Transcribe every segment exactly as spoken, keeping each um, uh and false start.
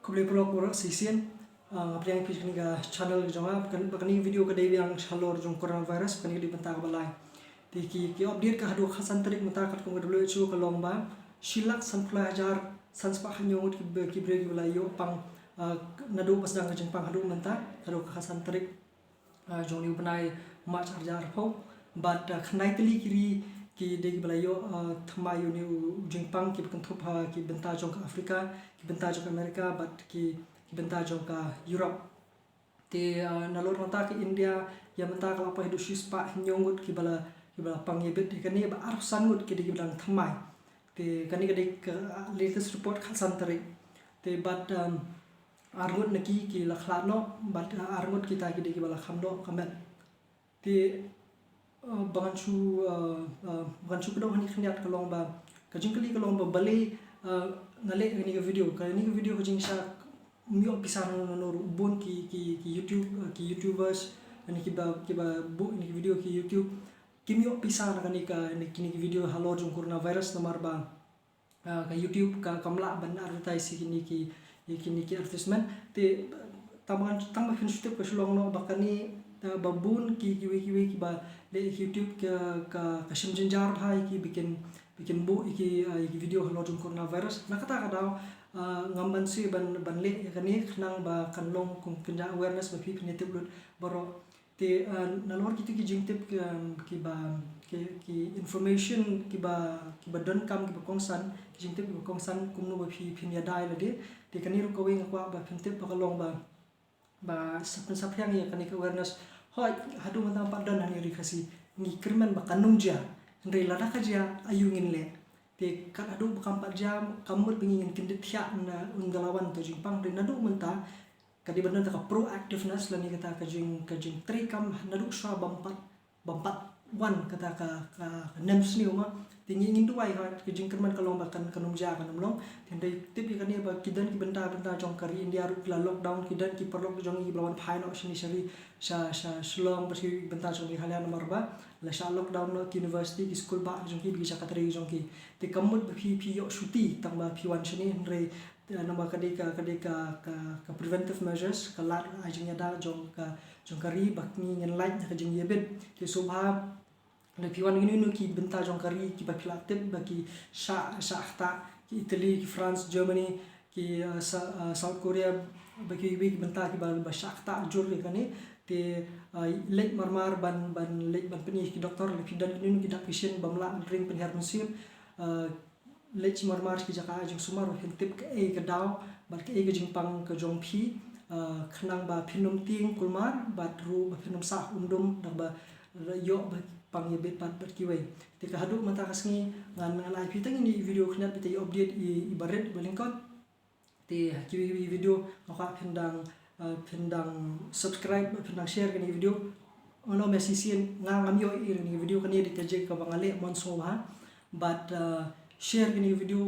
Khublei paralok baroh shisien. Ah, nga pdiang ïa phi sha kane ka channel ka jong nga. Ba kane, ba kane ka video ka dei biang halor jong coronavirus, ba kane ka dei bynta kaba lai. Te ki, ki update ka haduh khatsan tarik mynta katkum ka W H O ka long ba shi lak sanphew lai hajar san spah hynñiew ngut ki, ki briew kiba la ïoh pang, ah, naduh ba sdang ka jingpang haduh mynta, haduh khatsan tarik, ah, jong une u bnai March arhajar arphew. Bad, ah, khyndai tylli ki ri ki dei kiba la ïoh, ah, thymmai ïa une u jingpang, kiba kynthup ha ki bynta jong ka Africa, ki bynta jong ka America, bad ki, ki bynta jong ka Europe. Te, ah, nalor nangta ka India, ïa mynta ka la poi haduh shi spah hynñiew ngut kiba la, kiba la pang ïa bit ïa kane, ba arphew san ngut ki dei kiba dang thymmai. Te kane ka dei ka, ah, latest report khatsan tarik. Te bad, um, ar ngut na ki ki la khlad noh, bad, ah, ar ngut kita ki dei kiba la kham noh ka met. Te, uh, ba ngan shu, uh, uh, ba ngan shu kdew hangne khyndiat ka long ba, ka jingkylli ka long ba balei, uh, nga leh kane ka video, kane ka video ka jingshah ym ïoh pisa na, na, na ruh. Bun ki, ki, ki YouTube, uh, ki YouTubers, kane kiba, kiba buh kine ki video ki YouTube, kim ïoh pisa na kane ka, na kine ki video halor jong coronavirus namar ba, ah, ka YouTube ka, kam lah ban advertise ïa kine ki, ïa kine ki advertisement. Te tang ba, tang ba phin shu tip ka shu long noh ba kane, ah, ba bun ki, kiwei kiwei kiba leh ïa ki YouTube ka, ka, ka shim jynjar bha ïa ki ba kin, ba kin buh ïa ki, ah, ïa ki video halor jong coronavirus. Na kata ka daw, ah, ngam ban shu ban, ban leh ïa kane khnang ba kan long kum kynja awareness ba phi phin ïa tip lut baroh. Te, ah, nalor kito ki jingtip ki, um, kiba, ki, ki information kiba, kiba donkam, kiba kongsan, ki jingtip kiba kongsan kumno ba phi phin ïada ïa lade. Te kane ruh kawei nga kwah ba phin tip ba ka long ba, ba sa pynsaphriang ïa kane ka awareness. Hooid, haduh mynta ngam pat don hangne ha Ri Khasi, ngi kyrmen ba kan ym jia. Hynrei lada ka jia, aïu ngin leh? Te kat haduh ba kam pat jia, kam mut ba ngi ngin kyndit thiah na un da la wan uto u jingpang. Hynrei naduh mynta ka dei ban don kata ka proactiveness lane kata ka jing, ka jingtrei kam naduh shuwa bym pat, bym pat wan kata ka, ka, ka nemsniew ma. Te ngi ngin duwai, ha, ka jingkyrmen ka long ba kan, kan ym jia, kan ym long. Te hynrei tip ïa kane ba ki don ki bynta, bynta jong ka ri India ruh ki la lockdown, ki don ki paralok jong ngi kiba la wan phai noh shane sha ri, sha, sha Shillong bad ki bynta jong Meghalaya namar ba la shah lockdown noh ki university, ki skul bah jong ki bad ki jaka trei jong ki. Te kam mut ba phi, phi ïoh shuti tang ba phi wan shane, hynrei te namar ka dei ka, ka dei ka, ka, ka preventive measures, ka lad ai jingïada jong ka, jong ka ri ba ngi ngin lait na ka jingïabit. Te sngewbha lada phi wan ïano ïano ki bynta jong ka ri kiba phi la tip ba ki shah, shah ktah, ki Italy, ki France, Germany, ki, uh, Sa-, uh, South Korea, ba kiwei ki bynta kiba, ba shah ktah jur ïa kane. Te, uh, leit marmar ban, ban leit ban pyni ki doktor, lada phi don ïano ïano ki dak ki shin bym lah ring pynhiar mynsiem, uh, leit marmar ki jaka ai jingsumar, ba phin tip kaei ka daw bad kaei ka jingpang ka jong phi, ah, khnang ba phin ym tieng kulmar bad ruh ba phin ym sah umdum da kaba ïoh ba pang ïabit bad, bad kiwei. Te ka haduh mynta ka sngi ngan, ngan ai phi tang ine i video khyndiat, bad ite i update i, i barit, i balyngkot. Te ha kiwei kiwei video nga kwah phin dang, ah, phin dang subscribe, phin dang share kane ka video. Ngan ong ïa shisien, nga ngam ïoh ei ei ïa kane ka video, kane dei ka jingkaba nga leh mon sngewbha. Bad, ah, share kane ka video,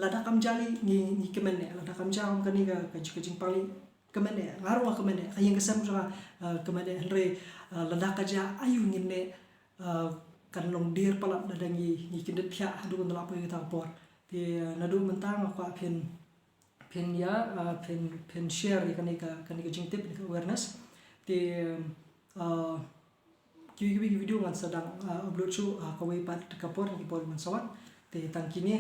lada kam jia lei ngi, ngi kmen eh, lada kam jia kum kane ka, ka, ka jingpang lei kmen eh, nga ruh nga kmen eh, ka ïing ka sem jong nga, ah, kmen eh, hynrei, ah, lada ka jia aïu ngin leh, ah, kan long dier palat lada ngi, ngi kyndit thiah haduh ban da lah poi kata ka por. Te, ah, naduh mynta nga kwah phin phin ïa, ah, phin, phin share ïa kane ka, kane ka jingtip, kane ka awareness. Te, ah, kiwei kiwei ki video ngan sa dang, ah, upload shuh, ah, kawei pat ka por, ki por ngan sa wan. Te tang kine,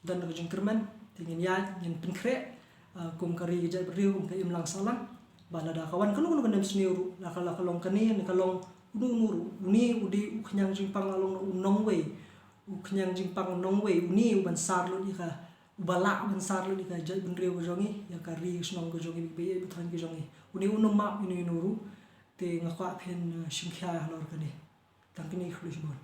don ka jingkyrmen, te ngin ïaid, ngin pynkhreh, ah, kum ka ri ka jaitbynriew, kum ka imlang sahlang. Ba lada ka wan kano kano ka nemsniew ruh, la ka, la ka long kane, ne ka long uno uno ruh. Une u dei u khñiang jingpang, la long u nongwei. U khñiang jingpang nongwei, une u ban sar lut ïa ka, u ba lah ban sar lut ïa ka jaitbynriew ka jong ngi, ïa ka ri ka shnong ka jong ngi, bad ïa ki bthaiñ ka jong ngi. Une uno map ïano ïano ruh, te nga kwah phin, eh, shim khia halor kane. Tang kine, khublei shibun.